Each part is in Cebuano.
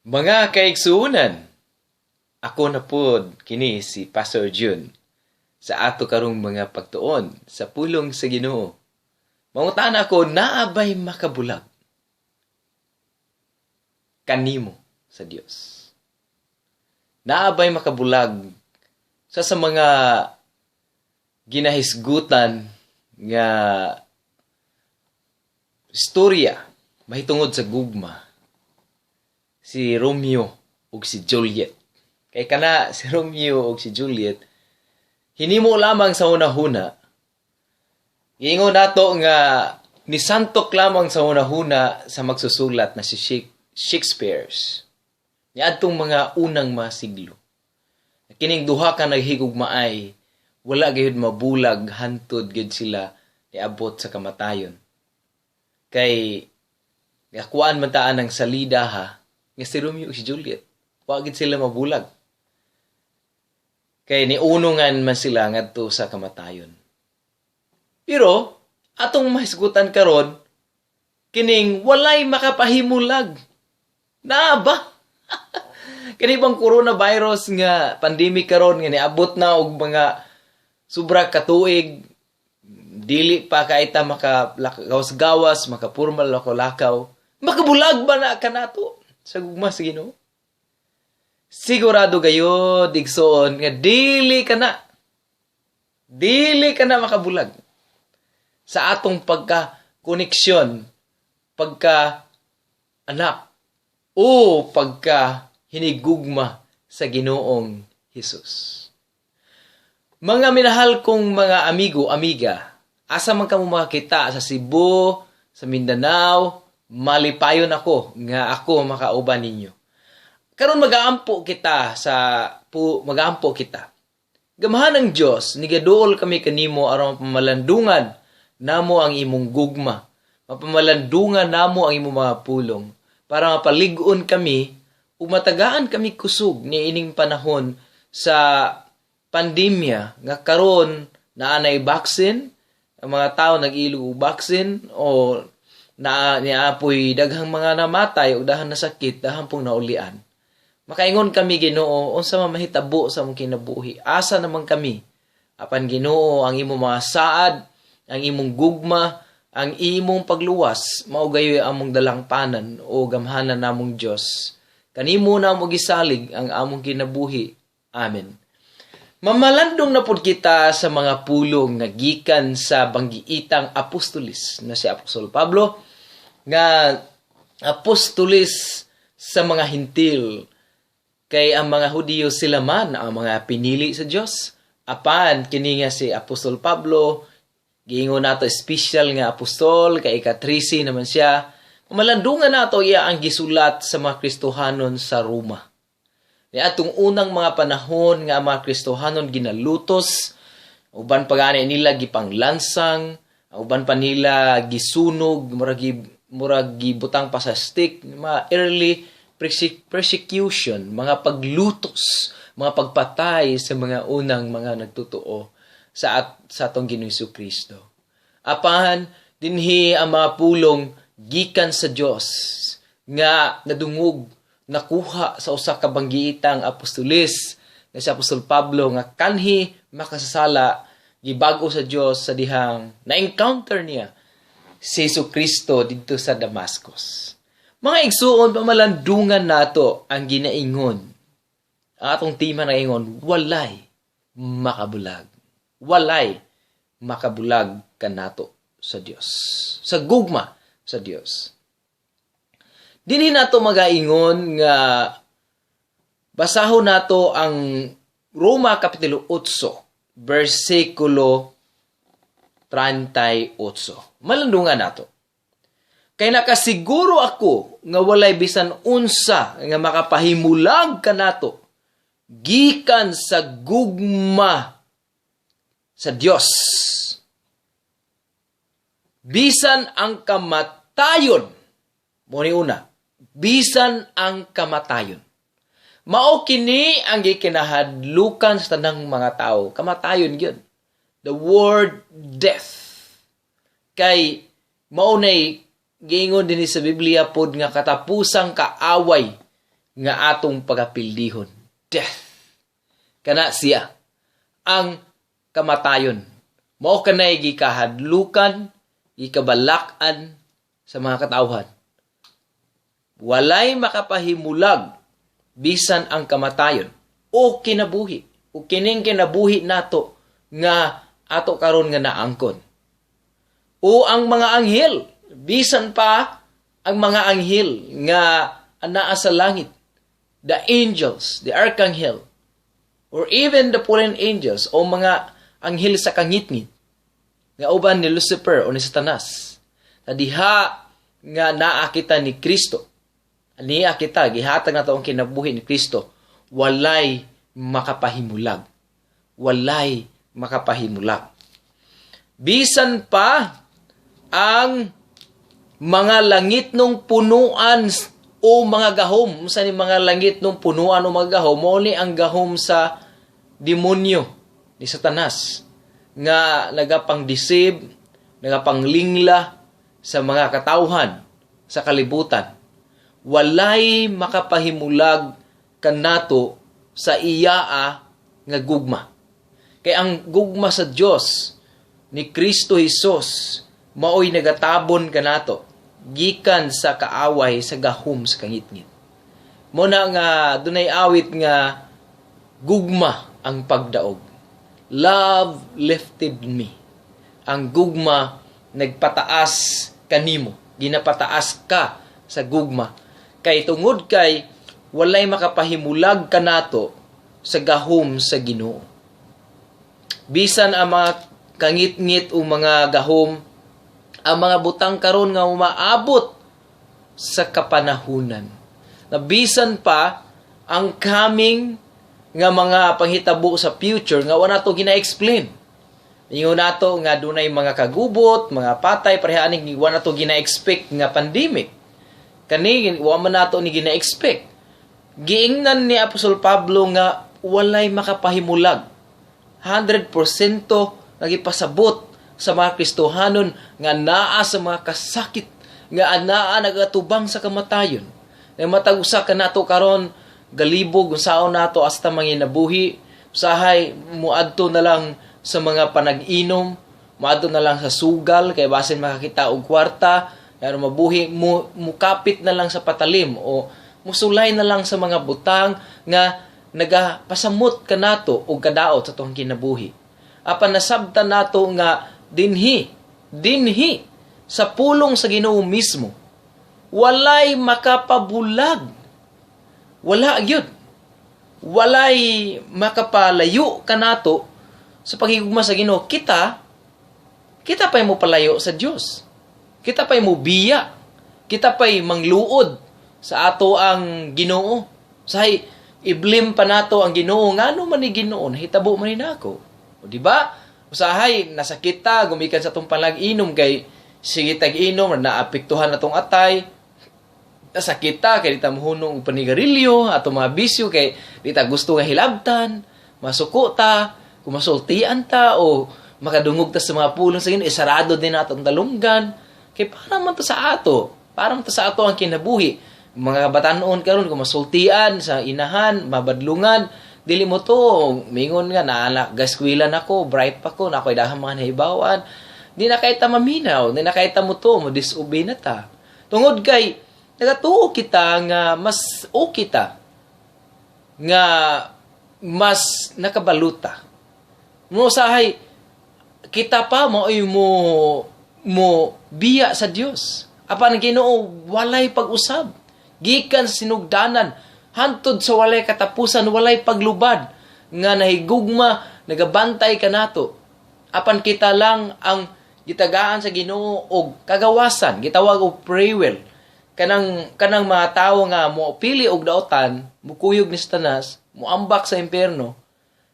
Mga kaigsuonan, ako na pod kini si Pastor June sa ato karong mga pagtuon sa pulong sa Ginoo. Mangutana ako, naa bay makabulag kanimo sa Dios? Naa bay makabulag sa mga ginahisgutan nga istorya mahitungod sa gugma, si Romeo ug si Juliet? Kay kana si Romeo ug si Juliet, hinimo lamang sa hunahuna. Giingon nato nga nisantok lamang sa hunahuna sa magsusulat na si Shakespeare's niadtong mga unang mga siglo. Kining duha ka naghigugmaay wala gayud mabulag hantod gid sila niabot sa kamatayon. Kay gakuan man taan ang salida ha nga si Romeo ug si Juliet, wa gid sila mabulag. Kay niunungan man sila ngadto sa kamatayon. Pero atong mahisgutan karon kining walay makapahimulag. Naa ba? Kani bang coronavirus nga pandemic karon nga niabot na og mga sobra ka tuig, dili pa kay ta maka gawas-gawas, makapurmal lakaw-lakaw, makabulag ba na kanato sa gugma sa Ginoo? Sigurado gayod, igsoon, nga dili ka na makabulag sa atong pagka koneksyon, pagka anak o pagka hinigugma sa Ginoong Hesus. Mga minahal kong mga amigo, amiga, asa man kamo makakita sa Cebu, sa Mindanao, malipayon ako nga ako makauban ninyo. Karon magaampo kita sa pu magaampo kita. Gamhanan Dios, nigaduol kami kanimo aron pamalandungan namo ang imong gugma. Mapamalandungan namo ang imong mga pulong para mapalig-on kami ug matagaan kami kusog niining panahon sa pandemya nga karon naa nay vaccine, ang mga tao nag-ilog og vaccine o na niapoy daghang mga namatay ug daghang nasakit, daghang pong naulian. Makaingon kami, Ginoo, unsa man mahitabo sa among kinabuhi, asa naman kami? Apan, Ginoo, ang imong mga saad, ang imong gugma, ang imong pagluwas mao gayoy among dalangpanan. O gamhanan namong Dios, kanimo namo gisalig ang among kinabuhi. Amen. Mamalandong na pud kita sa mga pulong nga gikan sa banggiitang apostolis na si Apostol Pablo, nga apostolis sa mga Hintil, kay ang mga Hudiyo, sila man ang mga pinili sa Dios. Apan kini nga si Apostol Pablo, giingon nato special nga apostol kay ika-13 naman siya. Malandungan nato iya ang gisulat sa mga Kristohanon sa Roma. Ni atong unang mga panahon nga ang mga Kristohanon ginalutos, uban pa gani nila gipanglansang, uban pa nila gisunog, murag gibutang pa sa stick, mga early persecution, mga paglutos, mga pagpatay sa mga unang mga nagtotoo sa atong Ginoong Kristo. Apan dinhi ang mga pulong gikan sa Dios nga nadungog, nakuha sa usa ka banggiitang apostolis nga si Apostol Pablo, nga kanhi makasasala, gibago sa Dios sa dihang na-encounter niya si Jesu Kristo didto sa Damascus. Mga igsuon, pamalandungan nato ang ginaingon. Ang atong tema na ingon, walay makabulag. Walay makabulag kanato sa Dios. Sa gugma sa Dios. Dinhi nato magaingon nga basahon nato ang Roma Kapitulo 8 versikulo 38. Malandungan nato. Kay nakasiguro ako nga walay bisan unsa nga makapahimulag kanato gikan sa gugma sa Dios. Bisan ang kamatayon, mo ni una, bisan ang kamatayon. Mao kini ang gikinahadlukan sa tanang mga tao. Kamatayon gyud. The word death. Kay mao nay giingon dinhi sa Biblia pod nga katapusang kaaway nga atong pagapildihon. Death. Kana siya ang kamatayon. Mao kanay gikahadlukan, gikabalak-an sa mga katawhan. Walay makapahimulag bisan ang kamatayon o kinabuhi o kining kinabuhi nato nga ato karon nga naangkon. O ang mga anghel, bisan pa ang mga anghel nga anaa sa langit, the angels, the archangel, or even the fallen angels o mga anghel sa kangitngit nga uban ni Lucifer o ni Satanas, na diha nga naa kita ni Kristo, niya kita gihatag nato ang kinabuhi ni Kristo, walay makapahimulag, walay makapahimulag bisan pa ang mga langit nung punuan o mga gahom. Sa ni mga langit nung punuan o mga gahom, mao ni ang gahom sa demonyo ni Satanas nga nagapang-deceive, nagapanglingla sa mga katawhan sa kalibutan. Walay makapahimulag kanato sa iyaa nga gugma. Kay ang gugma sa Dios ni Kristo Jesus maoy nagatabon kanato gikan sa kaaway, sa gahom sa kangitngit. Mo na nga dunay awit nga "Gugma ang pagdaog." Love lifted me. Ang gugma nagpataas kanimo. Ginapataas ka sa gugma. Kay tungod kay walay makapahimulag kanato sa gahom sa Ginoo. Bisan ang mga kangitngit o mga gahom, ang mga butang karon nga umaabot sa kapanahunan. Na bisan pa ang coming nga mga panghitabo sa future nga wala nato gina-explain. Ingon nato nga dunay mga kagubot, mga patay, pareha aning wa nato gina-expect nga pandemic. Kani wa man nato ni gina-expect. Giingnan ni Apostol Pablo nga walay makapahimulag. 100% nagipasabot sa mga Kristohanon nga naa sa mga kasakit, nga anaa nagatubang sa kamatayon. Nga matag usa kanato karon galibog unsaon nato hasta manginabuhi, usahay muadto na lang sa mga panag-inom, muadto na lang sa sugal kay basin makakita og kwarta, pero mabuhi mo, mukapit na lang sa patalim o musulay na lang sa mga butang nga nagapasamot kanato og kadaot sa atong kinabuhi. Apan nasabtan nato nga dinhi dinhi sa pulong sa Ginoo mismo, walay makapabulag, wala gyud, walay makapalayo kanato sa paghigugma sa Ginoo. Kita, kita pa'y mo palayo sa Dios, kita pa'y mo biya, kita pa'y mangluod sa ato ang Ginoo. Say i-blame pa nato ang Ginoo, ngano man ni Ginoo nahitabo man ni nako? O di ba, usahay nasakit ta gumikan sa atong panag-inom kay sige tag inom, naapektuhan atong atay. Nasakit ta kay di ta mohunong og panigarilyo, ato mga bisyo, kay di ta gusto nga hilabtan, masuko ta kung masultian ta o makadungog ta sa mga pulong sa Ginoo. Isarado din nato ang dalunggan kay para man to sa ato, para man to sa ato ang kinabuhi. Mga kabatanon karon, kung masultian sa inahan, mabadlungan, dili mo to mingon nga na anak gaskwela nako, bright pa ko, na ako'y dahang mga nahibawan. Di na kay ta maminaw, di na kay ta mo to mo disobey na ta tungod kay nagatuo kita nga mas okay ta, nga mas nakabaluta mo. Sahay kita pa maoy mo mo biya sa Dios. Apan ang Ginoo walay pag-usab gikan sa sinugdanan hantod sa walay katapusan, walay paglubad nga nahigugma, nagabantay kanato. Apan kita lang ang gitagaan sa Ginoo og kagawasan, gitawag og free will, kanang mga tawo nga mo pili og daotan, mukuyog ni Satanas, muambak sa impierno.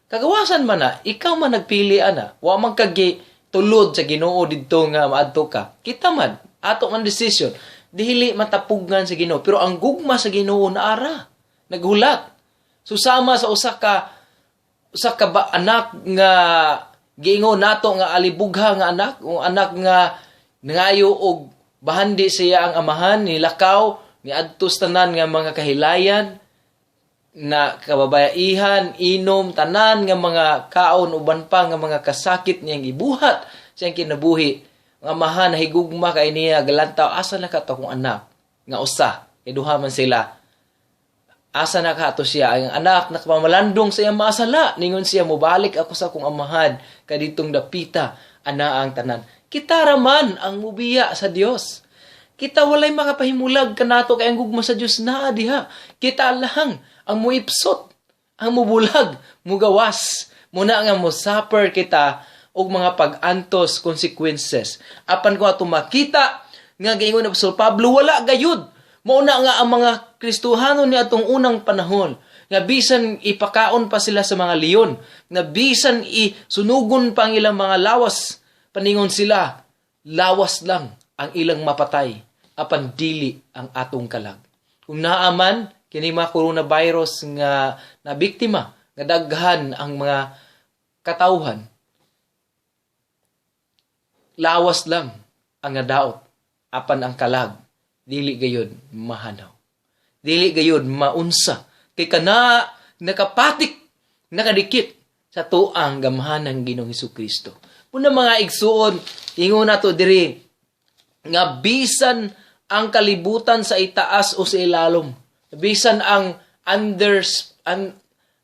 Kagawasan man na, ikaw man nagpili ana. Wa man kagi tulod sa Ginoo didto nga maadto ka. Kita man, ato man decision. Dili matapugngan sa Ginoo, pero ang gugma sa Ginoo naara. Naghulat. Susama sa usa ka ba, anak nga giingon nato nga alibugha nga anak o anak nga nangayo og bahandi siya ang amahan, nilakaw ni adto sa tanan nga mga kahilayan. na kababayihan, inom, tanan nga mga kaon, uban pa nga mga kasakit niyang gibuhat sa iyang kinabuhi. Ang amahan nahigugma kay niya, galantaw, "Asa na kato akong anak nga usa?" Kay duha man sila. Asa na kato siya? Ang anak nakapamalandong sa iyang maasala. Ningon siya, "Mubalik ako sa akong amahan kaditong dapita ana ang tanan." Kita raman ang mubiya sa Dios. Kita walay makapahimulag kanato kay ang gugma sa Dios naa diha. Kita lang ang muipsot, ang mubulag, mugawas. Muna nga mo suffer kita og mga pag-antos, consequences. Apan kung ato makita nga giingon ni Apostol Pablo, wala gayud. Mao na nga ang mga Kristohanon ni atong unang panahon nga bisan ipakaon pa sila sa mga leon, nga bisan isunugon pa ang ilang mga lawas, paningon sila, lawas lang ang ilang mapatay, apan dili ang atong kalag. Kung naaman kini mga coronavirus nga na biktima, nga daghan ang mga katawhan, lawas lang ang nadaot, apan ang kalag dili gayud mahanaw, dili gayud maunsa, kay kana nakapatik, nakadikit sa tuang gamhanan Ginoong Kristo. Muna, mga igsuon, ingon nato diri nga bisan ang kalibutan sa itaas o sa ilalom, bisan ang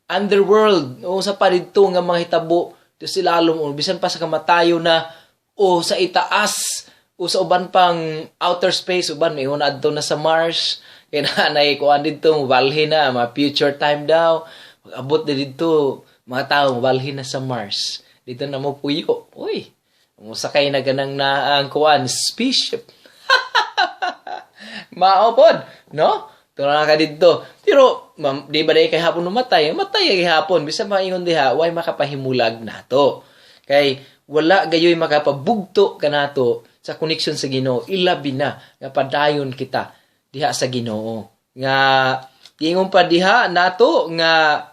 underworld o sa pa didto nga mga hitabo sa ilalom o bisan pa sa kamatayo na o sa itaas o sa uban pang outer space, uban may una adto na sa Mars, kay na nay kuan didto, mobalhin na mga future time daw, mag-abot na didto mga tao, mobalhin na sa Mars, dito na mo puyo. Uy, musakay na ganang na ang kuan, spaceship. Mao pod, no? Tuna ka didto. Pero ma'am, di ba dai kay hapon mamatay? Matay kay hapon. Bisan maingon diha, way makapahimulag nato. Kay wala gayoy makapabugto kanato sa connection sa Ginoo. Ilabi na nga padayon kita diha sa Ginoo. Nga giingon pa diha nato nga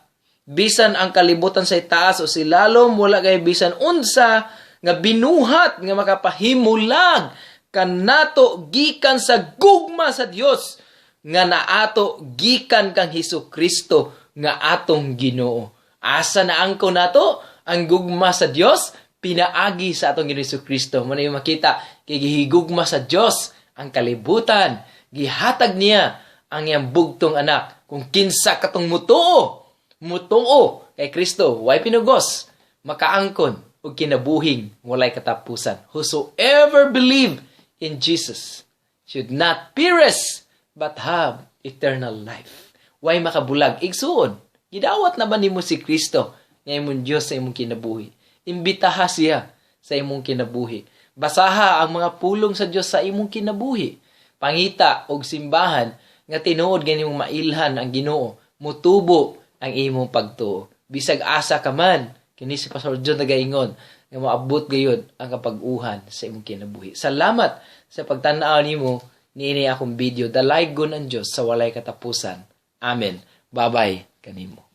bisan ang kalibutan sa itaas o sa ilalom, wala kay bisan unsa nga binuhat nga makapahimulag kanato gikan sa gugma sa Dios nga naato gikan kang Hesus Kristo nga atong Ginoo. Asa na angko nato ang gugma sa Dios? Pinaagi sa atong Ginoo Hesus Kristo. Mo na yung makita kay gihigugma sa Dios ang kalibutan, gihatag niya ang iyang bugtong anak, kung kinsa katong mutuo, mutuo kay Kristo, way pinugos, makaangkon og kinabuhing walay katapusan. Whosoever believe in Jesus should not perish but have eternal life. Way makabulag. Igsuon, gidawat na ba nimo si Kristo nga imong Dios sa imong kinabuhi? Imbitaha siya sa imong kinabuhi. Basaha ang mga pulong sa Dios sa imong kinabuhi. Pangita og simbahan nga tinuod ganimong mailhan ang Ginoo, mutubo ang imong pagtuo. Bisag asa ka man, kini si Pastor John nagaingon nga moabot gayud ang kapag-uhan sa imong kinabuhi. Salamat sa pagtan-aw nimo niini akong video. Dalaygon ang Dios sa walay katapusan. Amen. Bye-bye kanimo.